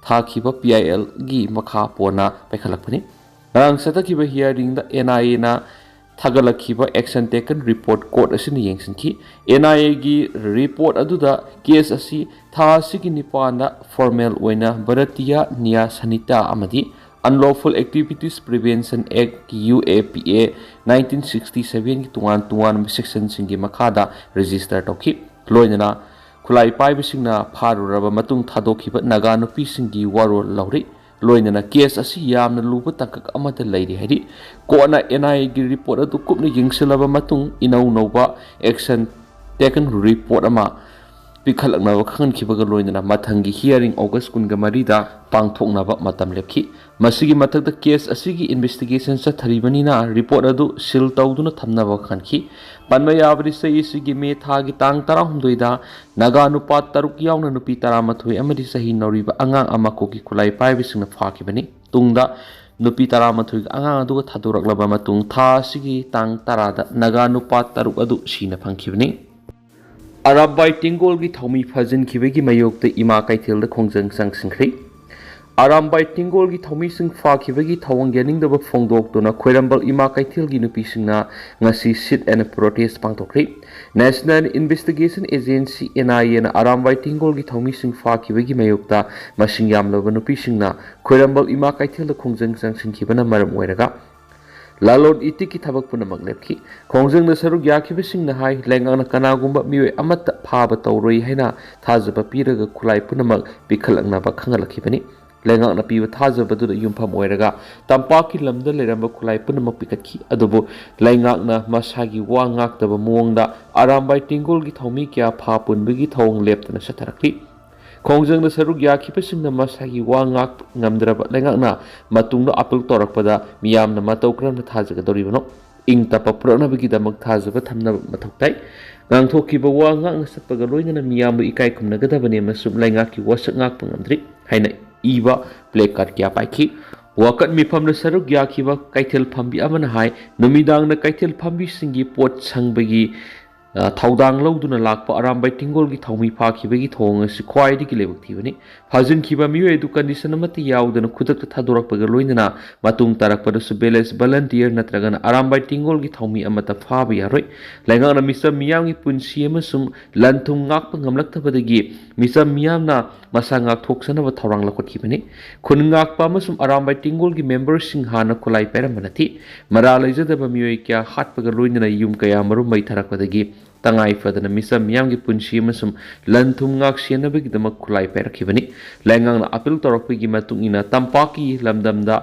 ꯊꯥꯈꯤꯕ ꯄꯤ ꯑꯥꯏ ꯑꯦꯜꯒꯤ ꯃꯈꯥ ꯄꯣꯟꯅ ꯄꯥꯏꯈꯠꯂꯛꯄꯅꯤ꯫ ꯉꯔꯥꯡ ꯆꯠꯊꯈꯤꯕ ꯍꯤꯌꯥꯔꯤꯡꯗ ꯑꯦꯟ ꯑꯥꯏ ꯑꯦꯅ ꯊꯥꯒꯠꯂꯛꯈꯤꯕ ꯑꯦꯛꯁꯟ ꯇꯦꯀꯟ ꯔꯤꯄꯣꯔꯠ ꯀꯣꯔꯠ ꯑꯁꯤꯅ ꯌꯦꯡꯁꯤꯟꯈꯤ꯫ ꯑꯦꯟ ꯑꯥꯏ ꯑꯦꯒꯤ ꯔꯤꯄꯣꯔꯠ ꯑꯗꯨꯗ ꯀꯦꯁ ꯑꯁꯤ ꯊꯥ ꯑꯁꯤꯒꯤ ꯅꯤꯄꯥꯟꯗ ꯐꯣꯔꯃꯦꯜ ꯑꯣꯏꯅ ꯚꯥꯔꯇꯤꯌꯥ ꯅ꯭ꯌꯥ ꯁꯥꯍꯤꯇ꯭ꯌ ꯑꯃꯗꯤ Unlawful Activities Prevention Act, U A P A, nineteen sixty ꯁꯚꯦꯟꯒꯤ ꯇꯣꯉꯥꯟ ꯇꯣꯉꯥꯟꯕ ꯁꯦꯛꯁꯟꯁꯤꯡꯒꯤ ꯃꯈꯥꯗ ꯔꯦꯖꯤꯁꯇꯔ ꯇꯧꯈꯤ꯫ ꯂꯣꯏꯅꯅ ꯈꯨꯠꯂꯥꯏ ꯄꯥꯏꯕꯁꯤꯡꯅ ꯐꯥꯔꯨꯔꯕ ꯃꯇꯨꯡ ꯊꯥꯗꯣꯛꯈꯤꯕ ꯅꯥꯒꯥ ꯅꯨꯄꯤꯁꯤꯡꯒꯤ ꯋꯥꯔꯣꯜ ꯂꯧꯔꯤ꯫ ꯂꯣꯏꯅꯅ ꯀꯦꯁ ꯑꯁꯤ ꯌꯥꯝꯅ ꯂꯨꯕ ꯇꯥꯡꯀꯛ ꯑꯃꯗ ꯂꯩꯔꯤ ꯍꯥꯏꯔꯤ꯫ ꯀꯣꯔꯠꯅ ꯑꯦꯟ ꯑꯥꯏ ꯑꯦꯒꯤ ꯔꯤꯄꯣꯔꯠ ꯑꯗꯨ ꯀꯨꯞꯅ ꯌꯦꯡꯁꯤꯜꯂꯕ ꯃꯇꯨꯡ ꯏꯅꯧ ꯅꯧꯕ ꯑꯦꯛꯁꯟ ꯇꯦꯀꯟ ꯔꯤꯄꯣꯔꯠ ꯑꯃ ꯄꯤꯈꯠꯂꯛꯅꯕ ꯈꯪꯍꯟꯈꯤꯕꯒ ꯂꯣꯏꯅꯅ ꯃꯊꯪꯒꯤ ꯍꯤꯌꯥꯔꯤꯡ ꯑꯣꯒꯁ ꯀꯨꯟꯒ ꯃꯔꯤꯗ ꯄꯥꯡꯊꯣꯛꯅꯕ ꯃꯇꯝ ꯂꯦꯞꯈꯤ꯫ ꯃꯁꯤꯒꯤ ꯃꯊꯛꯇ, ꯀꯦꯁ ꯑꯁꯤꯒꯤ ꯏꯟꯚꯦꯁꯇꯤꯒꯦꯁꯟ ꯆꯠꯊꯔꯤꯕꯅꯤꯅ ꯔꯤꯄꯣꯔꯠ ꯑꯗꯨ ꯁꯤꯜ ꯇꯧꯗꯨꯅ ꯊꯝꯅꯕ ꯈꯟꯈꯤ꯫ ꯄꯟꯕ ꯌꯥꯕꯗꯤ, ꯆꯍꯤ ꯑꯁꯤꯒꯤ ꯃꯦ ꯊꯥꯒꯤ ꯇꯥꯡ ꯇꯔꯥꯍꯨꯝꯗꯣꯏꯗ ꯅꯥꯒꯥ ꯅꯨꯄꯥ ꯇꯔꯨꯛ ꯌꯥꯎꯅ ꯅꯨꯄꯤ ꯇꯔꯥꯃꯥꯊꯣꯏ ꯑꯃꯗꯤ ꯆꯍꯤ ꯅꯧꯔꯤꯕ ꯑꯉꯥꯡ ꯑꯃ ꯀꯨꯀꯤ ꯈꯨꯠꯂꯥꯏ ꯄꯥꯏꯕꯁꯤꯡꯅ ꯐꯥꯈꯤꯕꯅꯤ꯫ ꯇꯨꯡꯗ ꯅꯨꯄꯤ ꯇꯔꯥꯃꯥꯊꯣꯏꯒ ꯑꯉꯥꯡ ꯑꯗꯨꯒ ꯊꯥꯗꯣꯔꯛꯂꯕ ꯃꯇꯨꯡ, ꯊꯥ ꯑꯁꯤꯒꯤ ꯇꯥꯡ ꯇꯔꯥꯗ ꯅꯥꯒꯥ ꯅꯨꯄꯥ ꯇꯔꯨꯛ ꯑꯗꯨ ꯁꯤꯅ ꯐꯪꯈꯤꯕꯅꯤ꯫ ꯑꯔꯥꯝꯕꯥꯏ ꯇꯦꯡꯒꯣꯜꯒꯤ ꯊꯧꯃꯤ ꯐꯥꯖꯤꯟꯈꯤꯕꯒꯤ ꯃꯥꯌꯣꯛꯇ ꯏꯃꯥ ꯀꯩꯊꯦꯜꯗ ꯈꯣꯡꯖꯪ ꯆꯪꯁꯤꯟꯈ꯭ꯔꯦ꯫ ꯑꯔꯥꯝꯕꯥꯏ ꯇꯦꯡꯒꯣꯜꯒꯤ ꯊꯧꯃꯤꯁꯤꯡ ꯐꯥꯈꯤꯕꯒꯤ ꯊꯧꯑꯣꯡ ꯌꯥꯅꯤꯡꯗꯕ ꯐꯣꯡꯗꯣꯛꯇꯨꯅ ꯈ꯭ꯋꯥꯏꯔꯝꯕꯜ ꯏꯃꯥ ꯀꯩꯊꯦꯜꯒꯤ ꯅꯨꯄꯤꯁꯤꯡꯅ ꯉꯁꯤ sit and protest ꯄꯥꯡꯊꯣꯛꯈ꯭ꯔꯦ꯫ National Investigation Agency, N I ꯑꯦꯅ ꯑꯔꯥꯝꯕꯥꯏ ꯇꯦꯡꯒꯣꯜꯒꯤ ꯊꯧꯃꯤꯁꯤꯡ ꯐꯥꯈꯤꯕꯒꯤ ꯃꯥꯌꯣꯛꯇ ꯃꯁꯤꯡ ꯌꯥꯝꯂꯕ ꯅꯨꯄꯤꯁꯤꯡꯅ ꯈ꯭ꯋꯥꯏꯔꯝꯕꯜ ꯏꯃꯥ ꯀꯩꯊꯦꯜꯗ ꯈꯣꯡꯖꯪ ꯆꯪꯁꯤꯟꯈꯤꯕꯅ ꯃꯔꯝ ꯑꯣꯏꯔꯒ ꯂꯂꯣꯟ ꯏꯇꯤꯛꯀꯤ ꯊꯕꯛ ꯄꯨꯝꯅꯃꯛ ꯂꯦꯞꯈꯤ꯫ ꯈꯣꯡꯖꯪꯗ ꯁꯔꯨꯛ ꯌꯥꯈꯤꯕꯁꯤꯡꯅ ꯍꯥꯏ, ꯂꯩꯉꯥꯛꯅ ꯀꯅꯥꯒꯨꯝꯕ ꯃꯤꯑꯣꯏ ꯑꯃꯠꯇ ꯐꯥꯕ ꯇꯧꯔꯣꯏ ꯍꯥꯏꯅ ꯊꯥꯖꯕ ꯄꯤꯔꯒ ꯈꯨꯠꯂꯥꯏ ꯄꯨꯝꯅꯃꯛ ꯄꯤꯈꯠꯂꯛꯅꯕ ꯈꯪꯍꯜꯂꯛꯈꯤꯕꯅꯤ꯫ ꯂꯩꯉꯥꯛꯅ ꯄꯤꯕ ꯊꯥꯖꯕꯗꯨꯗ ꯌꯨꯝꯐꯝ ꯑꯣꯏꯔꯒ ꯇꯝꯄꯥꯛꯀꯤ ꯂꯝꯗ ꯂꯩꯔꯝꯕ ꯈꯨꯠꯂꯥꯏ ꯄꯨꯝꯅꯃꯛ ꯄꯤꯈꯠꯈꯤ꯫ ꯑꯗꯨꯕꯨ ꯂꯩꯉꯥꯛꯅ ꯃꯁꯥꯒꯤ ꯋꯥ ꯉꯥꯛꯇꯕ ꯃꯑꯣꯡꯗ ꯑꯔꯥꯝꯕꯥꯏ ꯇꯦꯡꯒꯣꯜꯒꯤ ꯊꯧꯃꯤ ꯀꯌꯥ ꯐꯥ ꯄꯨꯟꯕꯒꯤ ꯊꯧꯑꯣꯡ ꯂꯦꯞꯇꯅ ꯆꯠꯊꯔꯛꯂꯤ꯫ ꯈꯣꯡꯖꯪꯗ ꯁꯔꯨꯛ ꯌꯥꯈꯤꯕꯁꯤꯡꯅ ꯃꯁꯥꯒꯤ ꯋꯥ ꯉꯥꯛ ꯉꯝꯗ꯭ꯔꯕ ꯂꯩꯉꯥꯛꯅ ꯃꯇꯨꯡꯗ ꯑꯥꯄꯤꯜ ꯇꯧꯔꯛꯄꯗ ꯃꯤꯌꯥꯝꯅ ꯃꯇꯧ ꯀꯔꯝꯅ ꯊꯥꯖꯒꯗꯧꯔꯤꯕꯅꯣ? ꯏꯪ ꯇꯞꯄ ꯄꯨꯔꯛꯅꯕꯒꯤꯗꯃꯛ ꯊꯥꯖꯕ ꯊꯝꯅꯕ ꯃꯊꯧ ꯇꯥꯏ꯫ ꯉꯥꯡꯊꯣꯛꯈꯤꯕ ꯋꯥ ꯉꯥꯛꯅ ꯆꯠꯄꯒ ꯂꯣꯏꯅꯅ ꯃꯤꯌꯥꯝꯕꯨ ꯏꯀꯥꯏ ꯈꯨꯝꯅꯒꯗꯕꯅꯤ ꯑꯃꯁꯨꯡ ꯂꯩꯉꯥꯛꯀꯤ ꯋꯥꯁꯛ ꯉꯥꯛꯄ ꯉꯝꯗ꯭ꯔꯤ ꯍꯥꯏꯅ ꯏꯕ placard ꯀꯌꯥ ꯄꯥꯏꯈꯤ꯫ ꯋꯥꯀꯠ ꯃꯤꯐꯝꯗ ꯁꯔꯨꯛ ꯌꯥꯈꯤꯕ ꯀꯩꯊꯦꯜ ꯐꯝꯕꯤ ꯑꯃꯅ ꯍꯥꯏ, ꯅꯨꯃꯤꯗꯥꯡꯗ ꯀꯩꯊꯦꯜ ꯐꯝꯕꯤꯁꯤꯡꯒꯤ ꯄꯣꯠ ꯁꯪꯕꯒꯤ, ꯑ, ꯊꯧꯗꯥꯡ ꯂꯧꯗꯨꯅ ꯂꯥꯛꯄ ꯑꯔꯥꯝꯕꯥꯏ ꯇꯦꯡꯒꯣꯜꯒꯤ ꯊꯧꯃꯤ ꯐꯥꯈꯤꯕꯒꯤ ꯊꯧꯑꯣꯡ ꯑꯁꯤ ꯈ꯭ꯋꯥꯏꯗꯒꯤ ꯂꯥꯏꯕꯛ ꯊꯤꯕꯅꯤ꯫ ꯐꯥꯖꯤꯟꯈꯤꯕ ꯃꯤꯑꯣꯏ ꯑꯗꯨ condition ꯑꯃꯠꯇ ꯌꯥꯎꯗꯅ ꯈꯨꯗꯛꯇ ꯊꯥꯗꯣꯔꯛꯄꯒ ꯂꯣꯏꯅꯅ ꯃꯇꯨꯡ ꯇꯥꯔꯛꯄꯗꯁꯨ village volunteer ꯅꯠꯇ꯭ꯔꯒꯅ ꯑꯔꯥꯝꯕꯥꯏ ꯇꯦꯡꯒꯣꯜꯒꯤ ꯊꯧꯃꯤ ꯑꯃꯠꯇ ꯐꯥꯕ ꯌꯥꯔꯣꯏ꯫ ꯂꯩꯉꯥꯛꯅ ꯃꯤꯆꯝ ꯃꯤꯌꯥꯝꯒꯤ ꯄꯨꯟꯁꯤ ꯑꯃꯁꯨꯡ ꯂꯟ ꯊꯨꯝ ꯉꯥꯛꯄ ꯉꯝꯂꯛꯇꯕꯗꯒꯤ ꯃꯤꯆꯝ ꯃꯤꯌꯥꯝꯅ ꯃꯁꯥ ꯉꯥꯛꯊꯣꯛꯆꯅꯕ ꯊꯧꯔꯥꯡ ꯂꯧꯈꯠꯈꯤꯕꯅꯤ꯫ ꯈꯨꯟ ꯉꯥꯛꯄ ꯑꯃꯁꯨꯡ ꯑꯔꯥꯝꯕꯥꯏ ꯇꯦꯡꯒꯣꯜꯒꯤ memberꯁꯤꯡ ꯍꯥꯟꯅ ꯈꯨꯠꯂꯥꯏ ꯄꯥꯏꯔꯝꯕ ꯅꯠꯇꯦ꯫ ꯃꯔꯥ ꯂꯩꯖꯗꯕ ꯃꯤꯑꯣꯏ ꯀꯌꯥ ꯍꯥꯠꯄꯒ ꯂꯣꯏꯅꯅ ꯌꯨꯝ ꯀꯌꯥ ꯃꯔꯨꯝ ꯃꯩ ꯊꯥꯔꯛꯄꯗꯒꯤ ꯇꯉꯥꯏ ꯐꯗꯅ ꯃꯤꯆꯝ ꯃꯤꯌꯥꯝꯒꯤ ꯄꯨꯟꯁꯤ ꯑꯃꯁꯨꯡ ꯂꯟ ꯊꯨꯝ ꯉꯥꯛ ꯁꯦꯟꯅꯕꯒꯤꯗꯃꯛ ꯈꯨꯠꯂꯥꯏ ꯄꯥꯏꯔꯛꯈꯤꯕꯅꯤ꯫ ꯂꯩꯉꯥꯛꯅ ꯑꯥꯄꯤꯜ ꯇꯧꯔꯛꯄꯒꯤ ꯃꯇꯨꯡ ꯏꯟꯅ ꯇꯝꯄꯥꯛꯀꯤ ꯂꯝꯗꯝꯗ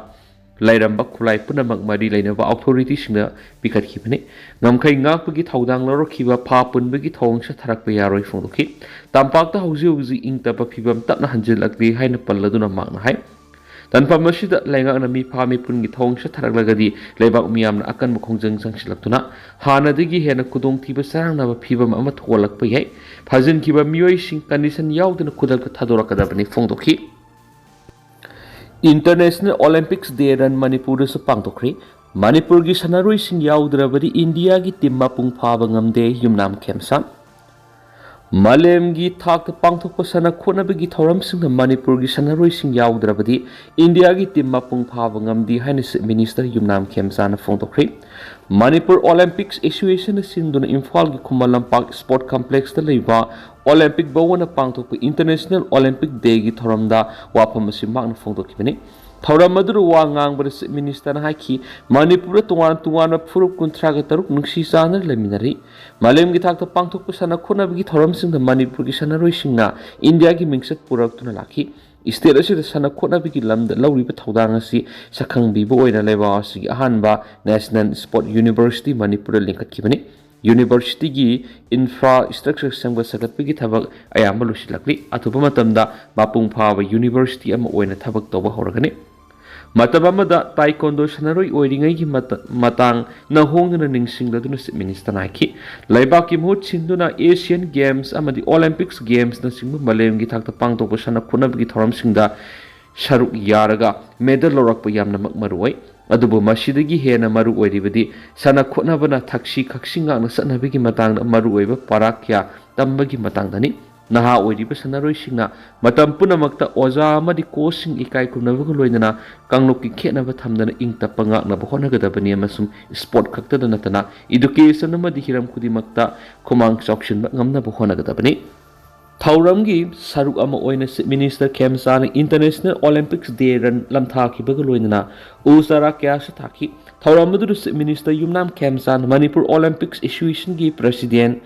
ꯂꯩꯔꯝꯕ ꯈꯨꯠꯂꯥꯏ ꯄꯨꯝꯅꯃꯛ ꯃꯔꯤ ꯂꯩꯅꯕ authorityꯁꯤꯡꯗ ꯄꯤꯈꯠꯈꯤꯕꯅꯤ꯫ ꯉꯝꯈꯩ ꯉꯥꯛꯄꯒꯤ ꯊꯧꯗꯥꯡ ꯂꯧꯔꯛꯈꯤꯕ ꯐꯥ ꯄꯨꯟꯕꯒꯤ ꯊꯧꯑꯣꯡ ꯆꯠꯊꯔꯛꯄ ꯌꯥꯔꯣꯏ ꯐꯣꯡꯗꯣꯛꯈꯤ꯫ ꯇꯝꯄꯥꯛꯇ ꯍꯧꯖꯤꯛ ꯍꯧꯖꯤꯛ ꯏꯪ ꯇꯞꯄ ꯐꯤꯕꯝ ꯇꯞꯅ ꯍꯟꯖꯤꯜꯂꯛꯂꯤ ꯍꯥꯏꯅ ꯄꯜꯂꯗꯨꯅ ꯃꯍꯥꯛꯅ ꯍꯥꯏ, ꯇꯥꯟꯐꯝ ꯑꯁꯤꯗ ꯂꯩꯉꯥꯛꯅ ꯃꯤꯐꯥ ꯃꯤꯄꯨꯟꯒꯤ ꯊꯧꯑꯣꯡ ꯆꯠꯊꯔꯛꯂꯒꯗꯤ ꯂꯩꯕꯥꯛ ꯃꯤꯌꯥꯝꯅ ꯑꯀꯟꯕ ꯈꯣꯡꯖꯪ ꯆꯪꯁꯤꯜꯂꯛꯇꯨꯅ ꯍꯥꯟꯅꯗꯒꯤ ꯍꯦꯟꯅ ꯈꯨꯗꯣꯡꯊꯤꯕ ꯆꯥꯔꯛꯅꯕ ꯐꯤꯕꯝ ꯑꯃ ꯊꯣꯛꯍꯜꯂꯛꯄ ꯌꯥꯏ꯫ ꯐꯥꯖꯤꯟꯈꯤꯕ ꯃꯤꯑꯣꯏꯁꯤꯡ condition ꯌꯥꯎꯗꯅ ꯈꯨꯗꯛꯇ ꯊꯥꯗꯣꯔꯛꯀꯗꯕꯅꯤ ꯐꯣꯡꯗꯣꯛꯈꯤ꯫ International Olympics Day Run ꯃꯅꯤꯄꯨꯔꯗꯁꯨ ꯄꯥꯡꯊꯣꯛꯈ꯭ꯔꯤ꯫ ꯃꯅꯤꯄꯨꯔꯒꯤ ꯁꯥꯟꯅꯔꯣꯏꯁꯤꯡ ꯌꯥꯎꯗ꯭ꯔꯕꯗꯤ ꯏꯟꯗꯤꯌꯥꯒꯤ team ꯃꯄꯨꯡ ꯐꯥꯕ ꯉꯝꯗꯦ, ꯌꯨꯝꯅꯥꯝ ꯈꯦꯝꯁꯥꯟ꯫ ꯃꯥꯂꯦꯝꯒꯤ ꯊꯥꯛꯇ ꯄꯥꯡꯊꯣꯛꯄ ꯁꯥꯟꯅ ꯈꯣꯠꯅꯕꯒꯤ ꯊꯧꯔꯝꯁꯤꯡꯗ ꯃꯅꯤꯄꯨꯔꯒꯤ ꯁꯥꯟꯅꯔꯣꯏꯁꯤꯡ ꯌꯥꯎꯗ꯭ꯔꯕꯗꯤ ꯏꯟꯗꯤꯌꯥꯒꯤ team ꯃꯄꯨꯡ ꯐꯥꯕ ꯉꯝꯗꯦ ꯍꯥꯏꯅ Chief Minister ꯌꯨꯝꯅꯥꯝ ꯈꯦꯝꯆꯥꯅ ꯐꯣꯡꯗꯣꯛꯈ꯭ꯔꯤ꯫ ꯃꯅꯤꯄꯨꯔ Olympics Associationꯅ ꯁꯤꯟꯗꯨꯅ ꯏꯝꯐꯥꯜꯒꯤ ꯈꯨꯃꯟ ꯂꯝꯄꯥꯛ Sport Complexꯇ ꯂꯩꯕ Olympic ꯚꯋꯟꯅ ꯄꯥꯡꯊꯣꯛꯄ International Olympic Dayꯒꯤ ꯊꯧꯔꯝꯗ ꯋꯥꯐꯝ ꯑꯁꯤ ꯃꯍꯥꯛꯅ ꯐꯣꯡꯗꯣꯛꯈꯤꯕꯅꯤ꯫ ꯊꯧꯔꯝ ꯑꯗꯨꯗ ꯋꯥ ꯉꯥꯡꯕꯗ Chief Ministerꯅ ꯍꯥꯏꯈꯤ, ꯃꯅꯤꯄꯨꯔꯗ ꯇꯣꯉꯥꯟ ꯇꯣꯉꯥꯟꯕ ꯐꯨꯔꯨꯞ ꯀꯨꯟꯊ꯭ꯔꯥꯒ ꯇꯔꯨꯛ ꯅꯨꯡꯁꯤ ꯆꯥꯟꯅꯅ ꯂꯩꯃꯤꯟꯅꯔꯤ꯫ ꯃꯥꯂꯦꯝꯒꯤ ꯊꯥꯛꯇ ꯄꯥꯡꯊꯣꯛꯄ ꯁꯥꯟꯅ ꯈꯣꯠꯅꯕꯒꯤ ꯊꯧꯔꯝꯁꯤꯡꯗ ꯃꯅꯤꯄꯨꯔꯒꯤ ꯁꯥꯟꯅꯔꯣꯏꯁꯤꯡꯅ ꯏꯟꯗꯤꯌꯥꯒꯤ ꯃꯤꯡꯆꯠ ꯄꯨꯔꯛꯇꯨꯅ ꯂꯥꯛꯈꯤ꯫ ꯁ꯭ꯇꯦꯠ ꯑꯁꯤꯗ ꯁꯥꯟꯅ ꯈꯣꯠꯅꯕꯒꯤ ꯂꯝꯗ ꯂꯧꯔꯤꯕ ꯊꯧꯗꯥꯡ ꯑꯁꯤ ꯁꯛꯈꯪꯕꯤꯕ ꯑꯣꯏꯅ ꯂꯩꯕꯥꯛ ꯑꯁꯤꯒꯤ ꯑꯍꯥꯟꯕ National Sport University ꯃꯅꯤꯄꯨꯔꯗ ꯂꯤꯡꯈꯠꯈꯤꯕꯅꯤ꯫ ꯌꯨꯅꯤꯚꯔꯁꯤꯇꯤꯒꯤ ꯏꯟꯐ꯭ꯔꯥ ꯁ꯭ꯇ꯭ꯔꯛꯆꯔ ꯁꯦꯝꯒꯠ ꯁꯥꯒꯠꯄꯒꯤ ꯊꯕꯛ ꯑꯌꯥꯝꯕ ꯂꯣꯏꯁꯤꯜꯂꯛꯂꯤ꯫ ꯑꯊꯨꯕ ꯃꯇꯝꯗ ꯃꯄꯨꯡ ꯐꯥꯕ ꯌꯨꯅꯤꯚꯔꯁꯤꯇꯤ ꯑꯃ ꯑꯣꯏꯅ ꯊꯕꯛ ꯇꯧꯕ ꯍꯧꯔꯒꯅꯤ꯫ ꯃꯇꯝ ꯑꯃꯗ ꯇꯥꯏꯀꯣꯟꯗꯣ ꯁꯥꯟꯅꯔꯣꯏ ꯑꯣꯏꯔꯤꯉꯩꯒꯤ ꯃꯇ-, ꯃꯇꯥꯡ ꯅꯧꯍꯣꯡꯗꯨꯅ ꯅꯤꯡꯁꯤꯡꯂꯗꯨꯅ ꯆꯤꯐ ꯃꯤꯅꯤꯁꯇꯔꯅ ꯍꯥꯏꯈꯤ꯫ ꯂꯩꯕꯥꯛꯀꯤ ꯃꯍꯨꯠ ꯁꯤꯟꯗꯨꯅ ꯑꯦꯁꯤꯌꯟ ꯒꯦꯝꯁ ꯑꯃꯗꯤ ꯑꯣꯂꯤꯝꯄꯤꯛꯁ ꯒꯦꯝꯁꯅꯆꯤꯡꯕ ꯃꯥꯂꯦꯝꯒꯤ ꯊꯥꯛꯇ ꯄꯥꯡꯊꯣꯛꯄ ꯁꯥꯟꯅ ꯈꯣꯠꯅꯕꯒꯤ ꯊꯧꯔꯝꯁꯤꯡꯗ ꯁꯔꯨꯛ ꯌꯥꯔꯒ ꯃꯦꯗꯜ ꯂꯧꯔꯛꯄ ꯌꯥꯝꯅꯃꯛ ꯃꯔꯨ ꯑꯣꯏ꯫ ꯑꯗꯨꯕꯨ ꯃꯁꯤꯗꯒꯤ ꯍꯦꯟꯅ ꯃꯔꯨ ꯑꯣꯏꯔꯤꯕꯗꯤ ꯁꯥꯟꯅ ꯈꯣꯠꯅꯕꯅ ꯊꯛꯁꯤ ꯈꯛꯁꯤ ꯉꯥꯛꯅ ꯆꯠꯅꯕꯒꯤ ꯃꯇꯥꯡꯗ ꯃꯔꯨ ꯑꯣꯏꯕ ꯄꯔꯥ ꯀꯌꯥ ꯇꯝꯕꯒꯤ ꯃꯇꯥꯡꯗꯅꯤ꯫ ꯅꯍꯥ ꯑꯣꯏꯔꯤꯕ ꯁꯥꯟꯅꯔꯣꯏꯁꯤꯡꯅ ꯃꯇꯝ ꯄꯨꯝꯅꯃꯛꯇ ꯑꯣꯖꯥ ꯑꯃꯗꯤ ꯀꯣꯆꯁꯤꯡ ꯏꯀꯥꯏ ꯈꯨꯝꯅꯕꯒ ꯂꯣꯏꯅꯅ ꯀꯥꯡꯂꯨꯞꯀꯤ ꯈꯦꯠꯅꯕ ꯊꯝꯗꯅ ꯏꯪ ꯇꯞꯄ ꯉꯥꯛꯅꯕ ꯍꯣꯠꯅꯒꯗꯕꯅꯤ ꯑꯃꯁꯨꯡ ꯁ꯭ꯄꯣꯔꯠ ꯈꯛꯇꯗ ꯅꯠꯇꯅ ꯏꯗꯨꯀꯦꯁꯟ ꯑꯃꯗꯤ ꯍꯤꯔꯝ ꯈꯨꯗꯤꯡꯃꯛꯇ ꯈꯨꯃꯥꯡ ꯆꯥꯎꯁꯤꯟꯕ ꯉꯝꯅꯕ ꯍꯣꯠꯅꯒꯗꯕꯅꯤ꯫ ꯊꯧꯔꯝꯒꯤ ꯁꯔꯨꯛ ꯑꯃ ꯑꯣꯏꯅ ꯆꯤꯐ ꯃꯤꯅꯤꯁꯇꯔ ꯈꯦꯝꯆꯥꯟꯅ ꯏꯟꯇꯔꯅꯦꯁꯅꯦꯜ ꯑꯣꯂꯤꯝꯄꯤꯛꯁ ꯗꯦ ꯔꯟ ꯂꯝꯊꯥꯈꯤꯕꯒ ꯂꯣꯏꯅꯅ ꯎ ꯆꯥꯔꯥ ꯀꯌꯥꯁꯨ ꯊꯥꯈꯤ꯫ ꯊꯧꯔꯝ ꯑꯗꯨꯗ chief minister Yumnam Khemchand, Manipur Olympics ꯑꯦꯁꯣꯁꯤꯌꯦꯁꯟꯒꯤ ꯄ꯭ꯔꯁꯤꯗꯦꯟ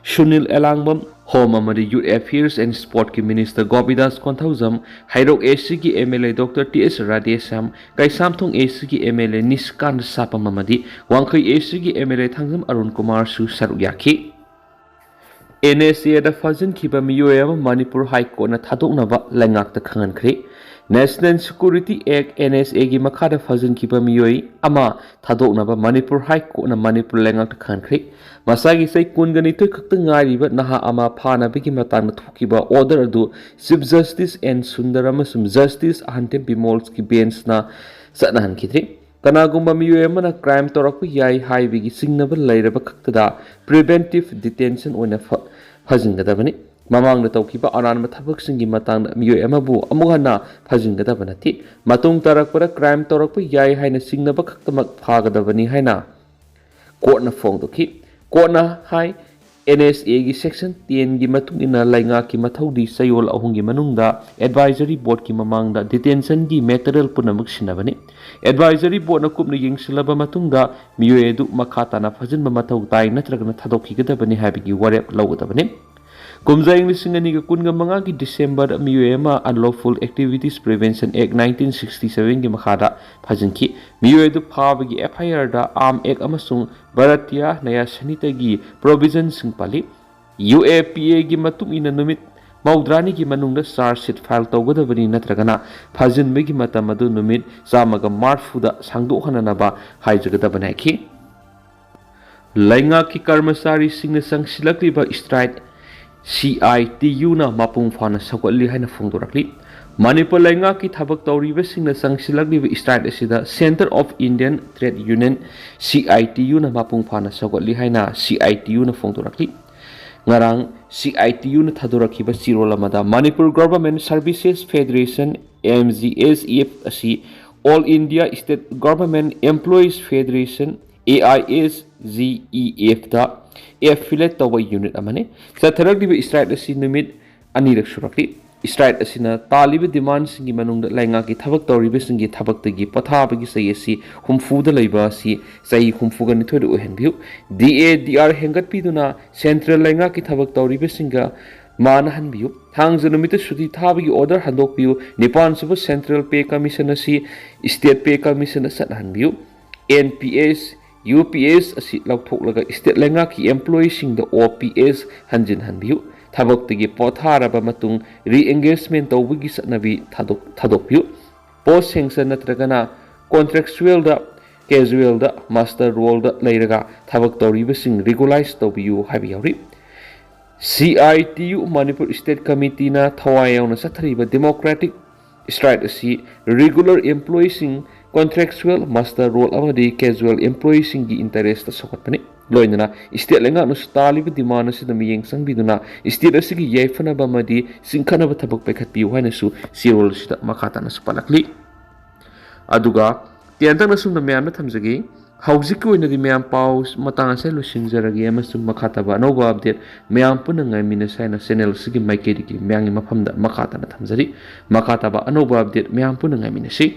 ꯁꯨꯅꯤꯜ ꯑꯦꯂꯥꯡꯕꯝ, ꯍꯣꯝ ꯑꯃꯗꯤ ꯌꯨꯠ ꯑꯦꯐꯤꯌꯔꯁ ꯑꯦꯟ ꯁ꯭ꯄꯣꯔꯠꯀꯤ ꯃꯤꯅꯤꯁꯇꯔ ꯒꯣꯄꯤꯗꯥꯁ ꯀꯣꯟꯊꯧꯖꯝ, ꯍꯩꯔꯣꯛ ꯑꯦꯁꯤꯒꯤ M L A doctor T S Radheshyam, Keishamthong ꯑꯦꯁꯤꯒꯤ M L A Nishikanta Sapam ꯑꯃꯗꯤ ꯋꯥꯡꯈꯩ ꯑꯦꯁꯤꯒꯤ M L A Thangjam Arun ꯀꯨꯃꯥꯔꯁꯨ ꯁꯔꯨꯛ ꯌꯥꯈꯤ꯫ ꯑꯦꯟ ꯑꯦꯁ ꯑꯦꯗ ꯐꯥꯖꯤꯟꯈꯤꯕ ꯃꯤꯑꯣꯏ ꯑꯃ ꯃꯅꯤꯄꯨꯔ ꯍꯥꯏ ꯀꯣꯔꯠꯅ ꯊꯥꯗꯣꯛꯅꯕ ꯂꯩꯉꯥꯛꯇ ꯈꯪꯍꯟꯈ꯭ꯔꯦ꯫ ꯅꯦꯁꯅꯦꯜ ꯁꯦꯀ꯭ꯌꯨꯔꯤꯇꯤ ꯑꯦꯛ, ꯑꯦꯟ ꯑꯦꯁ ꯑꯦꯒꯤ ꯃꯈꯥꯗ ꯐꯥꯖꯤꯟꯈꯤꯕ ꯃꯤꯑꯣꯏ ꯑꯃ ꯊꯥꯗꯣꯛꯅꯕ ꯃꯅꯤꯄꯨꯔ ꯍꯥꯏ ꯀꯣꯔꯠꯅ ꯃꯅꯤꯄꯨꯔ ꯂꯩꯉꯥꯛꯇ ꯈꯪꯍꯟꯈ꯭ꯔꯦ꯫ ꯃꯁꯥꯒꯤ ꯆꯍꯤ ꯀꯨꯟꯒꯅꯤꯊꯣꯏ ꯈꯛꯇ ꯉꯥꯏꯔꯤꯕ ꯅꯍꯥ ꯑꯃ ꯐꯥꯅꯕꯒꯤ ꯃꯇꯥꯡꯗ ꯊꯣꯛꯈꯤꯕ ꯑꯣꯔꯗꯔ ꯑꯗꯨ ꯆꯤꯐ ꯖꯁꯇꯤꯁ ꯑꯦꯟ ꯁꯨꯟꯗꯔ ꯑꯃꯁꯨꯡ ꯖꯁꯇꯤꯁ ꯑꯍꯟꯇꯦꯝ ꯕꯤꯃꯣꯜꯁꯀꯤ ꯕꯦꯟꯁꯅ ꯆꯠꯅꯍꯟꯈꯤꯗ꯭ꯔꯤ꯫ ꯀꯅꯥꯒꯨꯝꯕ ꯃꯤꯑꯣꯏ ꯑꯃꯅ ꯀ꯭ꯔꯥꯏꯝ ꯇꯧꯔꯛꯄ ꯌꯥꯏ ꯍꯥꯏꯕꯒꯤ ꯆꯤꯡꯅꯕ ꯂꯩꯔꯕ ꯈꯛꯇꯗ ꯄ꯭ꯔꯤꯚꯦꯟꯇꯤꯚ ꯗꯤꯇꯦꯟꯁꯟ ꯑꯣꯏꯅ ꯐ-, ꯐꯥꯖꯤꯟꯒꯗꯕꯅꯤ꯫ ꯃꯃꯥꯡꯗ ꯇꯧꯈꯤꯕ ꯑꯔꯥꯟꯕ ꯊꯕꯛꯁꯤꯡꯒꯤ ꯃꯇꯥꯡꯗ ꯃꯤꯑꯣꯏ ꯑꯃꯕꯨ ꯑꯃꯨꯛ ꯍꯟꯅ ꯐꯥꯖꯤꯟꯒꯗꯕ ꯅꯠꯇꯦ꯫ ꯃꯇꯨꯡ ꯇꯥꯔꯛꯄꯗ ꯀ꯭ꯔꯥꯏꯝ ꯇꯧꯔꯛꯄ ꯌꯥꯏ ꯍꯥꯏꯅ ꯆꯤꯡꯅꯕ ꯈꯛꯇꯃꯛ ꯐꯥꯒꯗꯕꯅꯤ ꯍꯥꯏꯅ ꯀꯣꯔꯠꯅ ꯐꯣꯡꯗꯣꯛꯈꯤ꯫ ꯀꯣꯔꯠꯅ ꯍꯥꯏ, ꯑꯦꯟ ꯑꯦꯁ ꯑꯦꯒꯤ ꯁꯦꯛꯁꯟ ꯇꯦꯟꯒꯤ ꯃꯇꯨꯡ ꯏꯟꯅ ꯂꯩꯉꯥꯛꯀꯤ ꯃꯊꯧꯗꯤ ꯆꯌꯣꯜ ꯑꯍꯨꯝꯒꯤ ꯃꯅꯨꯡꯗ ꯑꯦꯗꯚꯥꯏꯖꯔꯤ ꯕꯣꯔꯗꯀꯤ ꯃꯃꯥꯡꯗ ꯗꯤꯇꯦꯟꯁꯟꯒꯤ ꯃꯦꯇꯔꯤꯌꯦꯜ ꯄꯨꯝꯅꯃꯛ ꯁꯤꯟꯅꯕꯅꯤ꯫ ꯑꯦꯗꯚꯥꯏꯖꯔꯤ ꯕꯣꯔꯗꯅ ꯀꯨꯞꯅ ꯌꯦꯡꯁꯤꯜꯂꯕ ꯃꯇꯨꯡꯗ ꯃꯤꯑꯣꯏ ꯑꯗꯨ ꯃꯈꯥ ꯇꯥꯅ ꯐꯥꯖꯤꯟꯕ ꯃꯊꯧ ꯇꯥꯏ ꯅꯠꯇ꯭ꯔꯒꯅ ꯊꯥꯗꯣꯛꯈꯤꯒꯗꯕꯅꯤ ꯍꯥꯏꯕꯒꯤ ꯋꯥꯔꯦꯞ ꯂꯧꯒꯗꯕꯅꯤ꯫ ꯀꯨꯝꯖꯥ ꯏꯪ ꯂꯤꯁꯤꯡ ꯑꯅꯤꯒ ꯀꯨꯟꯒ ꯃꯉꯥꯒꯤ ꯗꯤꯁꯦꯝꯕꯔꯗ ꯃꯤꯑꯣꯏ ꯑꯃ Unlawful Activities Prevention Act nineteen sixty sevenꯒꯤ ꯃꯈꯥꯗ ꯐꯥꯖꯤꯟꯈꯤ꯫ ꯃꯤꯑꯣꯏ ꯑꯗꯨ ꯐꯥꯕꯒꯤ F I Rꯗ Arms Act ꯑꯃꯁꯨꯡ Bharatiya Nyaya Sanhitaꯒꯤ provisionꯁꯤꯡ ꯄꯜꯂꯤ꯫ UAPAꯒꯤ ꯃꯇꯨꯡ ꯏꯟꯅ ꯅꯨꯃꯤꯠ ꯃꯧꯗ꯭ꯔꯥꯅꯤꯒꯤ ꯃꯅꯨꯡꯗ charge sheet file ꯇꯧꯒꯗꯕꯅꯤ, ꯅꯠꯇ꯭ꯔꯒꯅ ꯐꯥꯖꯤꯟꯕꯒꯤ ꯃꯇꯝ ꯑꯗꯨ ꯅꯨꯃꯤꯠ ꯆꯥꯝꯃꯒ ꯃꯔꯤꯐꯨꯗ ꯁꯥꯡꯗꯣꯛꯍꯟꯅꯅꯕ ꯍꯥꯏꯖꯒꯗꯕꯅꯤ ꯍꯥꯏꯈꯤ꯫ ꯂꯩꯉꯥꯛꯀꯤ ꯀꯔꯃꯆꯥꯔꯤꯁꯤꯡꯅ ꯆꯪꯁꯤꯜꯂꯛꯂꯤꯕ strike CITUꯅ ꯃꯄꯨꯡ ꯐꯥꯅ ꯁꯧꯒꯠꯂꯤ ꯍꯥꯏꯅ ꯐꯣꯡꯗꯣꯔꯛꯂꯤ꯫ ꯃꯅꯤꯄꯨꯔ ꯂꯩꯉꯥꯛꯀꯤ ꯊꯕꯛ ꯇꯧꯔꯤꯕꯁꯤꯡꯅ ꯆꯪꯁꯤꯜꯂꯛꯂꯤꯕ strike ꯑꯁꯤꯗ Centre of Indian Trade Union, CITUꯅ ꯃꯄꯨꯡ ꯐꯥꯅ ꯁꯧꯒꯠꯂꯤ ꯍꯥꯏꯅ CITUꯅ ꯐꯣꯡꯗꯣꯔꯛꯂꯤ꯫ ꯉꯔꯥꯡ CITUꯅ ꯊꯥꯗꯣꯔꯛꯈꯤꯕ ꯆꯦꯔꯣꯜ ꯑꯃꯗ Manipur Government Services Federation, MGSEF ꯑꯁꯤ All India State Government Employees Federation, AISGEFꯇ affiliate ꯇꯧꯕ unit ꯑꯃꯅꯤ꯫ ꯆꯠꯊꯔꯛꯂꯤꯕ strike ꯑꯁꯤ ꯅꯨꯃꯤꯠ ꯑꯅꯤꯔꯛ ꯁꯨꯔꯛꯂꯤ꯫ Strike ꯑꯁꯤꯅ ꯇꯥꯜꯂꯤꯕ demandꯁꯤꯡꯒꯤ ꯃꯅꯨꯡꯗ ꯂꯩꯉꯥꯛꯀꯤ ꯊꯕꯛ ꯇꯧꯔꯤꯕꯁꯤꯡꯒꯤ ꯊꯕꯛꯇꯒꯤ ꯄꯣꯊꯥꯕꯒꯤ ꯆꯍꯤ ꯑꯁꯤ ꯍꯨꯝꯐꯨꯗ ꯂꯩꯕ ꯑꯁꯤ ꯆꯍꯤ ꯍꯨꯝꯐꯨꯒ ꯅꯤꯊꯣꯏꯗ ꯑꯣꯏꯍꯟꯕꯤꯌꯨ꯫ DADR ꯍꯦꯟꯒꯠꯄꯤꯗꯨꯅ central ꯂꯩꯉꯥꯛꯀꯤ ꯊꯕꯛ ꯇꯧꯔꯤꯕꯁꯤꯡꯒ ꯃꯥꯟꯅꯍꯟꯕꯤꯌꯨ꯫ ꯊꯥꯡꯖ ꯅꯨꯃꯤꯠꯇ ꯁꯨꯇꯤ ꯊꯥꯕꯒꯤ order ꯍꯟꯗꯣꯛꯄꯤꯌꯨ꯫ ꯅꯤꯄꯥꯟ ꯁꯨꯕ Central Pay Commission ꯑꯁꯤ State Pay Commissionꯗ ꯆꯠꯅꯍꯟꯕꯤꯌꯨ꯫ NPS, UPS ꯑꯁꯤ ꯂꯧꯊꯣꯛꯂꯒ state ꯂꯩꯉꯥꯛꯀꯤ employeeꯁꯤꯡꯗ OPS ꯍꯟꯖꯤꯟꯍꯟꯕꯤꯌꯨ꯫ ꯊꯕꯛꯇꯒꯤ ꯄꯣꯊꯥꯔꯕ ꯃꯇꯨꯡ re-engagement ꯇꯧꯕꯒꯤ ꯆꯠꯅꯕꯤ ꯊꯥꯗꯣꯛ-, ꯊꯥꯗꯣꯛꯄꯤꯌꯨ꯫ Post sanction ꯅꯠꯇ꯭ꯔꯒꯅ contractualꯗ, casualꯗ, muster rollꯗ ꯂꯩꯔꯒ ꯊꯕꯛ ꯇꯧꯔꯤꯕꯁꯤꯡ regularize ꯇꯧꯕꯤꯌꯨ ꯍꯥꯏꯕ ꯌꯥꯎꯔꯤ꯫ CITU Manipur State Committeeꯅ ꯊꯋꯥꯏ ꯌꯥꯎꯅ ꯆꯠꯊꯔꯤꯕ democratic strike ꯑꯁꯤ regular employeeꯁꯤꯡ, contractual, muster roll ꯑꯃꯗꯤ casual employeeꯁꯤꯡꯒꯤ interestꯇ ꯁꯧꯒꯠꯄꯅꯤ꯫ ꯂꯣꯏꯅꯅ state ꯂꯩꯉꯥꯛꯅꯁꯨ ꯇꯥꯜꯂꯤꯕ demand ꯑꯁꯤꯗ ꯃꯤꯠꯌꯦꯡ ꯆꯪꯕꯤꯗꯨꯅ state ꯑꯁꯤꯒꯤ ꯌꯥꯏꯐꯅꯕ ꯑꯃꯗꯤ ꯆꯤꯡꯈꯠꯅꯕ ꯊꯕꯛ ꯄꯥꯏꯈꯠꯄꯤꯌꯨ ꯍꯥꯏꯅꯁꯨ ꯆꯦꯔꯣꯜ ꯑꯁꯤꯗ ꯃꯈꯥ ꯇꯥꯅꯁꯨ ꯄꯜꯂꯛꯂꯤ꯫ ꯑꯗꯨꯒ ꯇꯦꯟꯇꯛꯅ ꯁꯣꯝꯗ ꯃꯌꯥꯝꯗ ꯊꯝꯖꯒꯦ꯫ ꯍꯧꯖꯤꯛꯀꯤ ꯑꯣꯏꯅꯗꯤ ꯃꯌꯥꯝ ꯄꯥꯎ ꯃꯇꯥꯡ ꯑꯁꯤꯗ ꯂꯣꯏꯁꯤꯟꯖꯔꯒꯦ ꯑꯃꯁꯨꯡ ꯃꯈꯥ ꯇꯥꯕ ꯑꯅꯧꯕ update ꯃꯌꯥꯝ ꯄꯨꯟꯅ ꯉꯥꯏꯃꯤꯟꯅꯁꯤ ꯍꯥꯏꯅ channel ꯑꯁꯤꯒꯤ ꯃꯥꯏꯀꯩꯗꯒꯤ ꯃꯌꯥꯝꯒꯤ ꯃꯐꯝꯗ ꯃꯈꯥ ꯇꯥꯅ ꯊꯝꯖꯔꯤ꯫ ꯃꯈꯥ ꯇꯥꯕ ꯑꯅꯧꯕ update ꯃꯌꯥꯝ ꯄꯨꯟꯅ ꯉꯥꯏꯃꯤꯟꯅꯁꯤ꯫